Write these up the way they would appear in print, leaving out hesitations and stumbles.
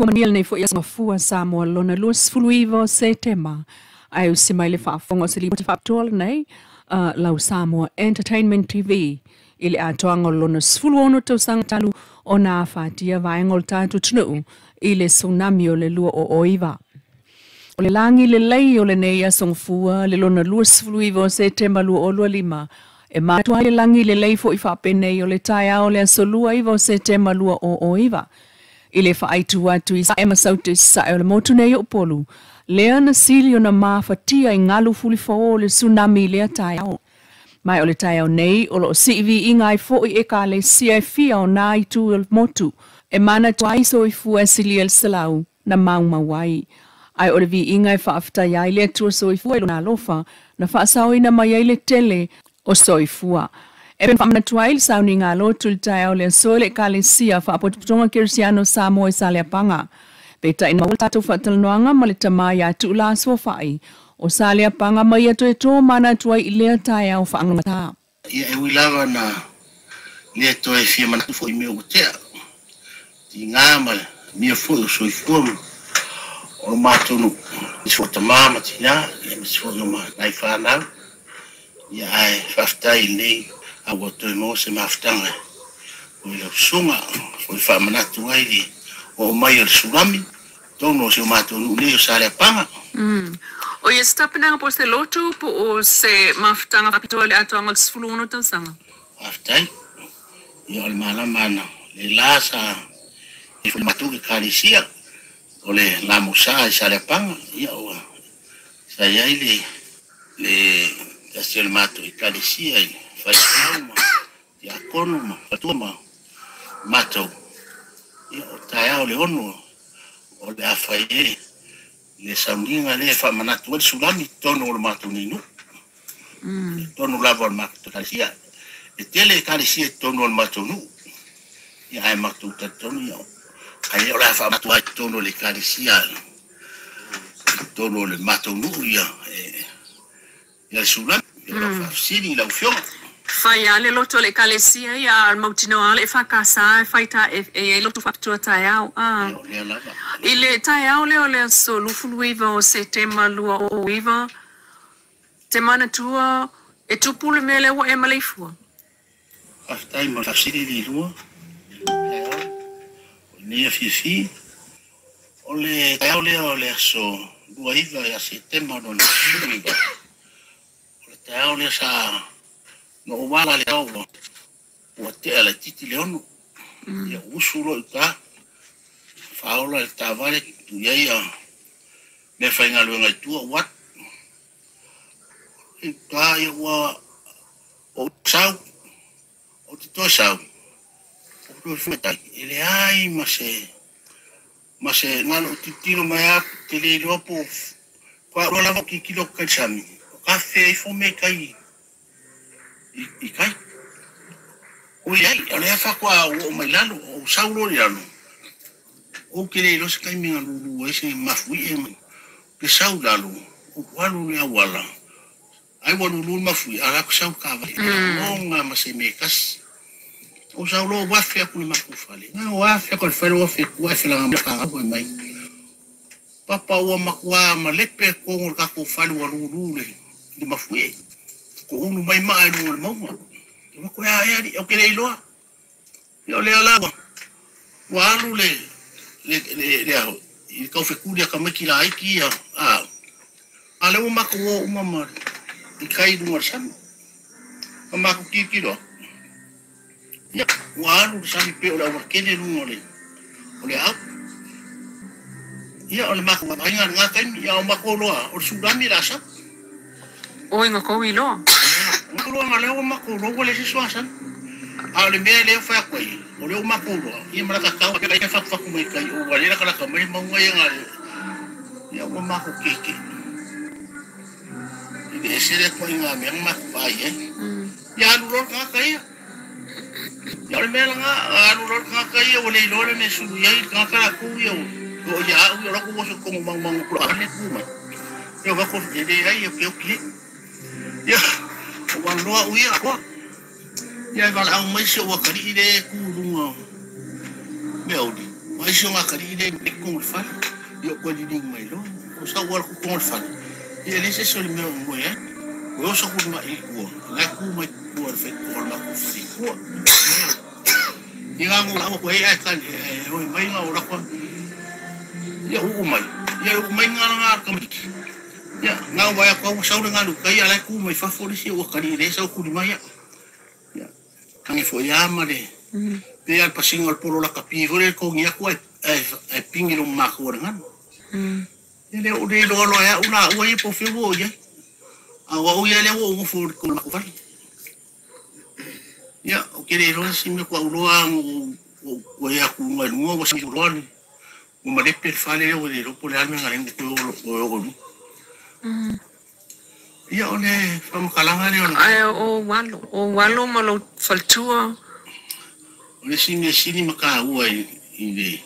Manuia lenei foi aso Gafua Samoa lona 29 o Setema. Ae usi mai le faafofoga o se lipoti faapitoa lenei lau Samoa Entertainment TV i le atoaga o lona 16 tausaga talu ona afatia vaega o le tatou atunuu i le tsunami o le 2009. O le lagi lelei o lenei aso Gafua le lona 29 o Setema 2025 e manatua ai le lagi lelei foi faapenei o le taeao o le aso 29 o Setema 2009 i le faaitu atu i Sae ma Saute Sae o le motu nei o Upolu, lea na sili ona mafatia i galu fulifo o le tsunami i lea taeao. Mai o le taeao nei o loo sii viiga ai foi ekalesia e fia o nā itu o le motu e manatua ai soifua e silia i le selau na maumau ai. Ae o le viiga e faafetai ai le Atua soifua i lona alofa na faasaoina mai ai le tele o soifua. E faamanatua ai le sauniga lotu i le taeao le aso i le ekalesia Faapotopotoga Kerisiano Samoa i Saleapaga. Peitai na maua le tatou faatalanoaga ma le tama ia Tuula Suafai o Saleapaga ma ia toe tomanatu ai i lea taeao faagata. Ia e ui lava na lē toe fia manatu foʻi mea ua tea tigā ma mia foʻi o soifua ma o lo matou nuu nisi foi o tamā ma tinā ia ma isi foʻi o nai fanau ia ae faafetai i lenei a ua toe maua se mafutaga o i lau susuga foi faamanatu ai le oo mai o le sulami totonu o si o matou nuu nei o Saleapaga. O ia se tapenaga po o se lotu po o se mafutaga faapitoa i le atoaga o le 16 tausaga. Faafetai. Ia o le malama ana le la sa i foi matou ekalesia o le Lamosa i Saleapaga ia ua sa i ai le tasi o le matou ekalesia i faifeau ma tiakono ma faletua ma matou ia o taeao le 6 o le a fai ai le sauniga lea e faamanatu ai le sulami i totonu o le matou nei nuu totonu lava o le matou ekalesia. E tele ekalesia i totonu o le matou nuu ia ae matou talitonu ia ai o le a faamanatu ai totonu o le ekalesia i totonu o le matou nuu ia ia le sulami ia o lau faafesili i lau afioga. Fai lava le lotu a le ekalesia ia a o le mautinoa lava le EFKS e fai ta e i ai lotu faapitoa taeao. Ia o lea lava. I le taeao lea o le aso 29 o Setema 2009, te manatua e tupu le mea lea ua e maleifua. Faafetai mo le faafesili Leilua. Taeao o lenei afiafi. O le taeao lea o le aso 29 ia Setema 2009. O le taeao lea sa na ou ala le ao ua tea laitiiti le 6. Ia usu loa i uta. Faaola le taavale tuu i ai ia mea faigaluega i tua ou atu. I uta ia ua ou sau, ou te toe sau. Ou toe fua tai. E leai ma se na o tilotilo mai lava te le iloa po o au lava o tilotilo atu kai le sami. O ka fea ifo mea kai i kai. Oi ai, o lea faatoa ou oo mai lalo, ou sau loa i lalo. Ou te le iloa se taimi na lulu ai se mafuie ma ke sau i lalo, ou alu i le auala. Ai ua lulu le mafuie, a o la e sau le taavale. E lagona ma se mea e tasi. Ou sau loa ou afe atu i le matou fale. Na ou afe atu i le fale ou afe i tua e felaga mai kagau mai. Papa ua matua malepe totonu o le tatou fale ua lulu le mafuie. Ko ulu mai maa i luga o le mauga. Ua koe a ea alii, ou te le iloa. Ia o lea la ua alu le aho i le taufetuli a tamaiti laiti ia a a lea ua matou o uma ma i kai i luga o le sami. Ma matou tilotilo atu. Ia ua alu le sami pei o le aualatele i luga o le aau. Ia o le matou vaaiga i lena taimi, ia o matou iloa o le tsunami o le a sau. Oi na kou iloa. Matou iloa na lea ua matou iloa ua leai se isi asami. A o le mea lea ua fai atu ai, o lea ua matou iloa, ia ma lata tau ai fatufatu mai kai o ua le latalata mai mauga ia na ia ua matou kekeʻi. I le ese lea ituaiga mea na matou vaai ai. Ia alu loa le tagata ia. Ia o le mea lena, alu loa le tagata ia ua le iloa le mea e sulu i ai le tagata latou ia o ia au ia o latou oso i totonu o magumagu o le tu mai. Ia o atu e leai ou te oti ai. Ia ua alu loa au ia atoa. Ia e valaau mai si ou atalii lea e tu i luga o Meauli. Ma isi o ngā kari i le kongo le fale. Ia o koe liling mai lo. O sa ua ku kongo le fale. Ia le se so le mea o moe ai. O oso ku ma i kua. Ngai ku mai kua le whai kua le maku whare kua. Ia ngā ngō lau koe ai ka e oi mai ngā o rakwa. Ia uu mai. Ia uu mai ngā ngā kamiki. Ia ngā wai ako au saure ngā luka ia lai ku mai fafo le si ua kari le sau kuri mai ia. Ia tangi fo ia ma le. Pe al pasinga al polo la kapi fo le kongi aku ai pingi lo maku ora ngano. Ia le o le loa loa ia una ua ia po whio ia. A ua ia le ua ufo ko maku whare. Ia o kere roa si me kua uroa o ia ku ngai lunga wa si uroa ni. O ma lepe le fale o le ropo le alme ngare ko o o o. Ia o le whamakalanga le o le. Ai o walo ma lo faltua. O le si me sini maka ua i le.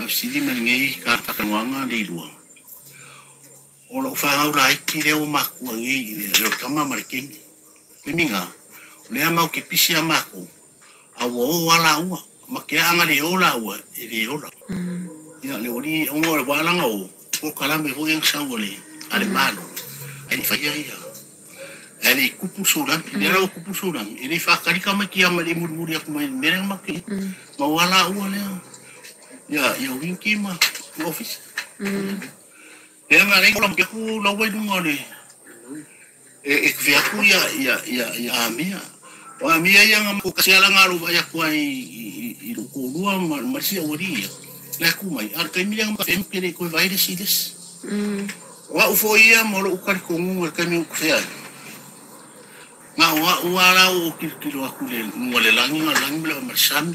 Sini me ngei ka takanuanga le ilua. O lo whangau la iki le o makua ngei i le kama ma le kengi. Le minga. Lea mau ke pisi a mako, a ua o ala ua, ma ke anga le ola ua, e le ola. Ia le ori ongo le walanga o, o kalame hoi ang sau le, ale malo, ai ni whaia ia. Ai le kupu sulang, le rau kupu sulang, e le whakarika mai ki ama le murimuri aku mai mereng make, ma wala ua lea, ia, ia winki ma, office. Lea nga rei kola ke ku lau wai lunga le, e kwe aku ia amia. O amia ia nga ko kasi ala ngalo ba ya kwa i ko lua ma si ori ia. La ku mai ar kai mi nga fem pere ko vai de sides. Wa u fo ia mo lo ukari ko ngu kai mi ku fea. Nga wa u ala o kilo aku le ngo le langi nga langi le ma sami.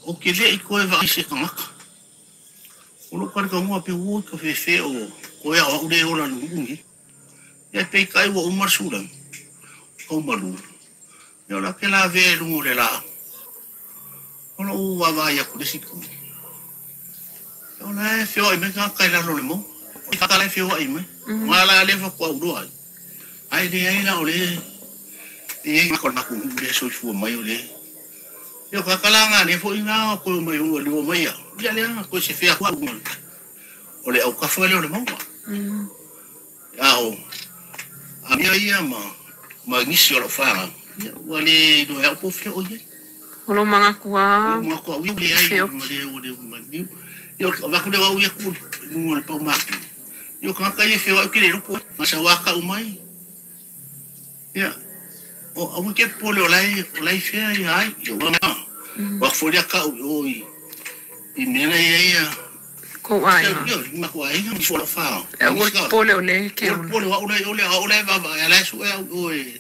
O ke le ko vai se ka. O lo kari ko ngu pe u ka fe fe o ko ya o le ola nungi. Ia pe kai wa umar sulang. Ko malu. Ia la ke la ve lungo le la. Ona u wa va ia ku le siku. Ona e fio ai me ka kai la lo le mo. I ka la fio ai me. Ma la le fa ku au ai. Ai le ai la o le. E ko na ku le so fu mai o le. Ia ka kala nga le fo ina ko mai o le o mai ia. Ia le ko se fia ku au. O le au ka fa le o le mo. Ao. A mia ia ma ngisi o lo fa. Ia ua le no e po fio ia. O lo manga kua. Manga kua ui le ai ma le o le ma ni. Ia o va ku le wa ia ku ngo le pa ma. Ia ka ka ia fio ke le rupo. Ma sa wa ka umai. Ia o au ke po le o lai fia ia ai. Ia wa ma. Wa fo le ka o i. I nena ia ia. Ko ai. Ia ma ko ai nga fo la fa. E o po le o le ke o. Po le wa o le o le o le va va la su e o e.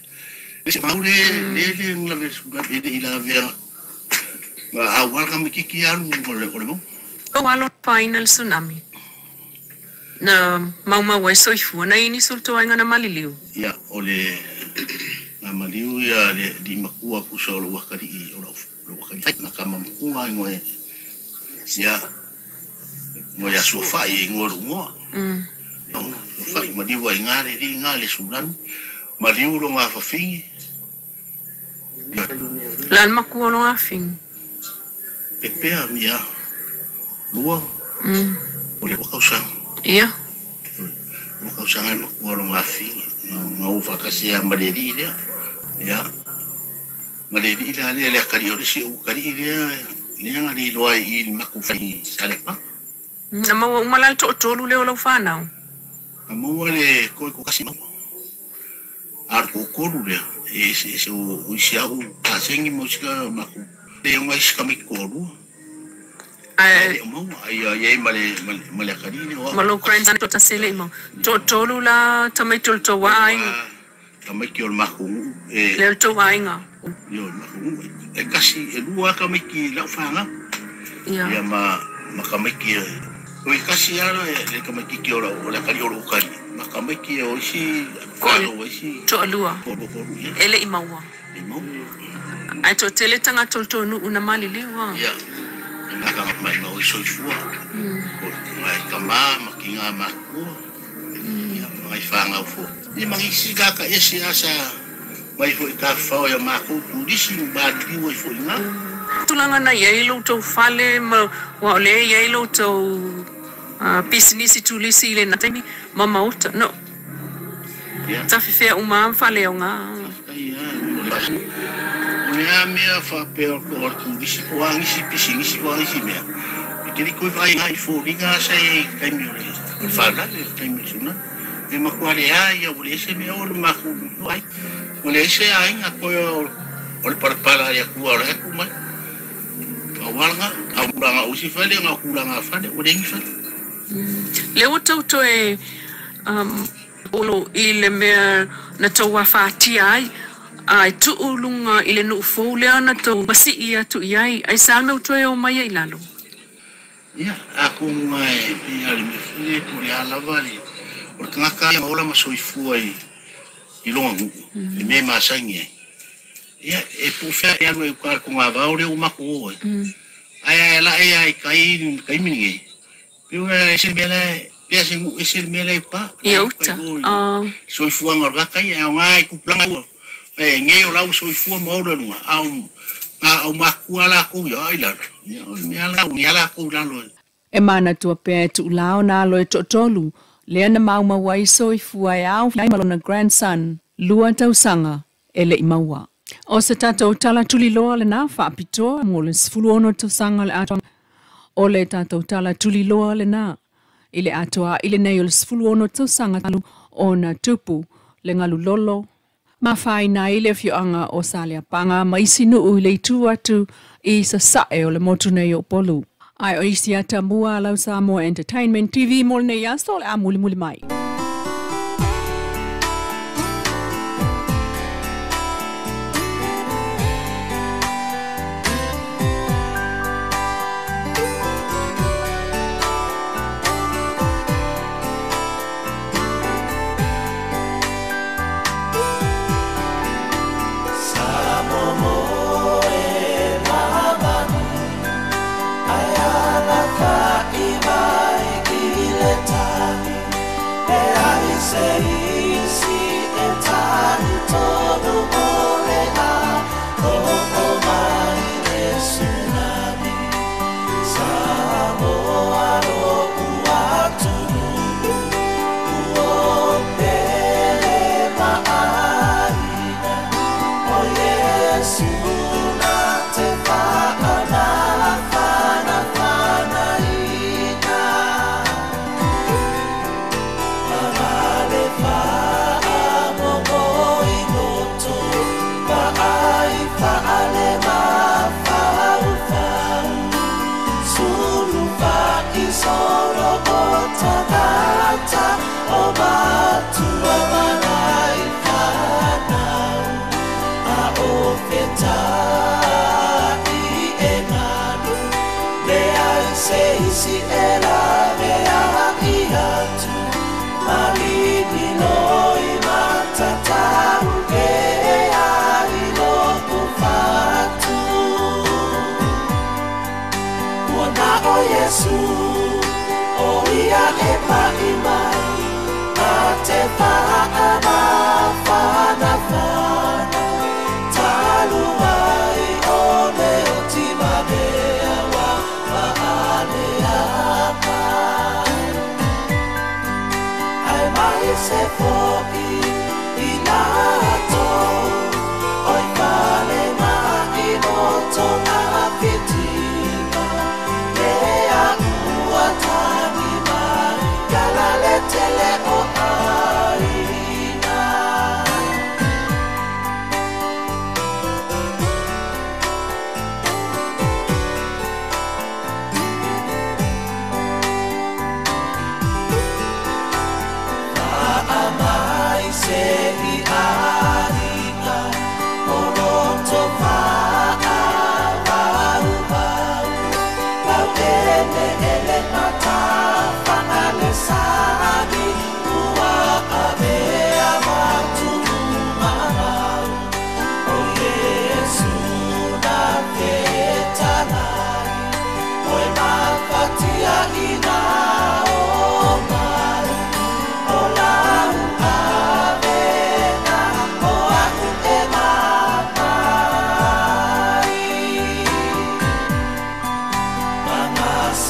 Se mau le le ngla ve su ga le ila ve. Ma a wa ka mi ki alu o le o le mo. O alo final tsunami. Na mau mau e soifua na ini sul toa ngana maliliu. Ia o le na maliu ia le di makua ku so lo wakari i o lo wakari na kama makua ngoe. Ia ngoe ya sofa i ngoe ngoa. Sofa i maliu ai ngā le ri ngā le sulan. Maliu lo ngā whawhingi. Lan makua lo ngā whingi. Pepea mia. Lua. O le wakausanga. Ia. Wakausanga e makua lo ngā whingi. Ngā uwhakasia mareri lea. Ia. Mareri lea lea lea kari o resi o kari lea. Lea ngā li loa i maku whangi salepa. Na maua umalal to tolu leo lau whanau. Na maua le koe ko kasi maua. Ar ko koru lea. E se o isi au kasengi mausika maku. Le unga isi kami koru. Ai. E maua ai ai male kari le wa. Malo grandson to tasele mo. To tolu la tamai tol to wa ai. Tamai ki o maku e. Le to wa inga. Yo maku e kasi e lua kami ki lau whanga. Ia. Ia ma kami ki o kasi ala le kami ki ki ora o le kari o kari. Ma kami ki o isi ko isi to lua. Ko ko ia. Ele i maua. I maua. Ai to tele tanga tol to nu una mali lewa. Ia. Nga ka mai mau i soifua. Ko ngai kama ma ki ngā makua. Ia ngai whangau fo. Ni mangi si ka ese asa mai fo i ka whao ia mākou turisi ma liwa i fo i ngā. Tulaga na i ai lo outou fale ma ua o lea e i ai lo outou pisinisi turisi i lena taimi ma maota. No. Tafefea uma lava ma faaleaoga. O le a mea faapea o le turisi po o a nisi pisinisi po o a nisi mea, e te le i toe vaai i foliga sa i ai i le taimi o le faalavelave, le taimi o le tsunami. E matua leai lava, ua leai se mea o le matou ai. Ua leai se aiga toe o le palapala a le Atua o la e tu mai. Pau lava lena, a o tulaga o isi fale, na o tulaga fale, ua leai ni fale. Lea ua tou toe olo i le mea na tou afatia ai, a e tuu luga i le nuu fou lea na tou masii atu i ai, aisea le mea ua toe o mai ai i lalo? Ia, atonu lava e pei lava o le mea foi lea po o le a lava le, o le tagata ia na ola ma soifua i lona nuu, i mea e masani ai. Ia, e po o fea e alu ai i uta i le togavao lea ua matou o ai. Ae a e lae lava i tai i le taimi lenei, pei ona ese le mea la e, pei lava se nuu ese le mea la e i uta. I uta, O le soifuaga o le tagata ia, e aoga i tupulaga ua, e nei o la ua soifua ma ola i luga, a o nā aumatutua latou ia i lalo, ia o le mea lava la, ua latou i lalo. E manatua pea e Tuulao nā alo e toatolu lea na maumau ai soifua e ao ai ma lona grandson 2 tausaga e le i maua. O se tatou tala tuliloa lena faapitoa mo le 16 tausaga o le atoaga o le tatou tala tuliloa lena i le atoa i lenei o le 16 tausaga talu ona tupu le galu lolo ma afaina ai le afioaga o Saleapaga ma isi nuu i le itu atu i sasae o le motu nei o Upolu. Ae o isi atamua a lau Samoa Entertainment TV mo lenei aso o le a mulimuli mai.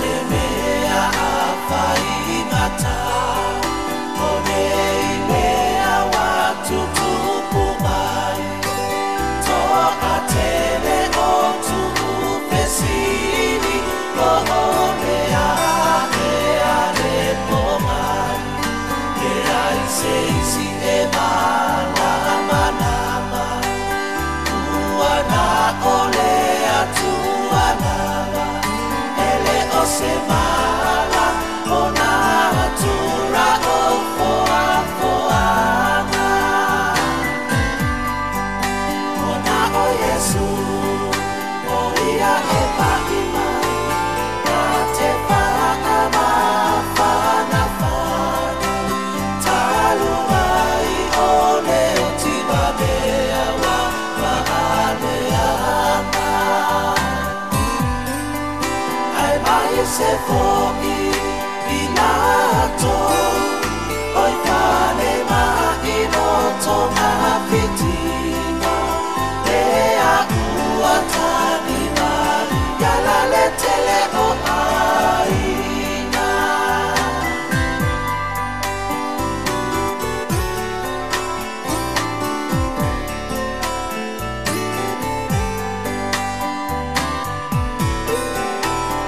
se mea a whaingata o nei mea wa tutupu mai toa tele o tuufesili o mea e ale po mai e ai se isi e malamalama ua na ole atua lava ele o se mala o natura o foafoaga ona o Iesu o ia e pa'i mai na te faamafanafana talu ai o le oti mamea ua faaleaga ae mai se fo'i i latou oi fale ma i loto gafitina lea ua tagi mai ia la le tele o aiga.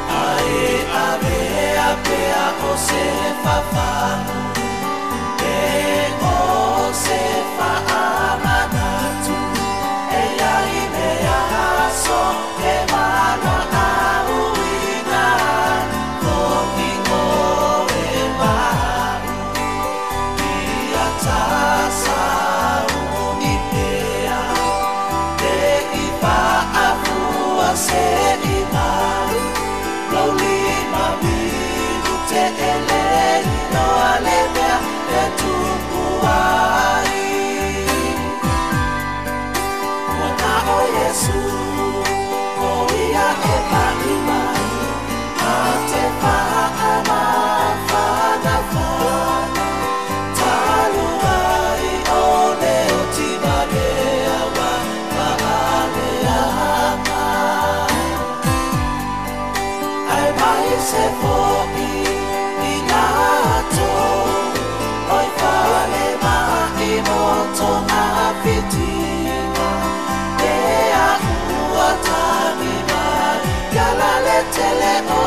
Ae avea pea o se fafanu e o se faamanatu e ai mea aso e mana auina fo'i oe ma'u ia tasauni pea le i faafua se'i mai lou lima milu te'elei noa le mea e tupu ai ona o Iesu o ia e pa'i mai na te faamafanafana talu ai o le oti mamea ua faaleaga ae mai se fo'i i latou oi fale ma i moto gafitina lea ua tagi mai ia la le tele o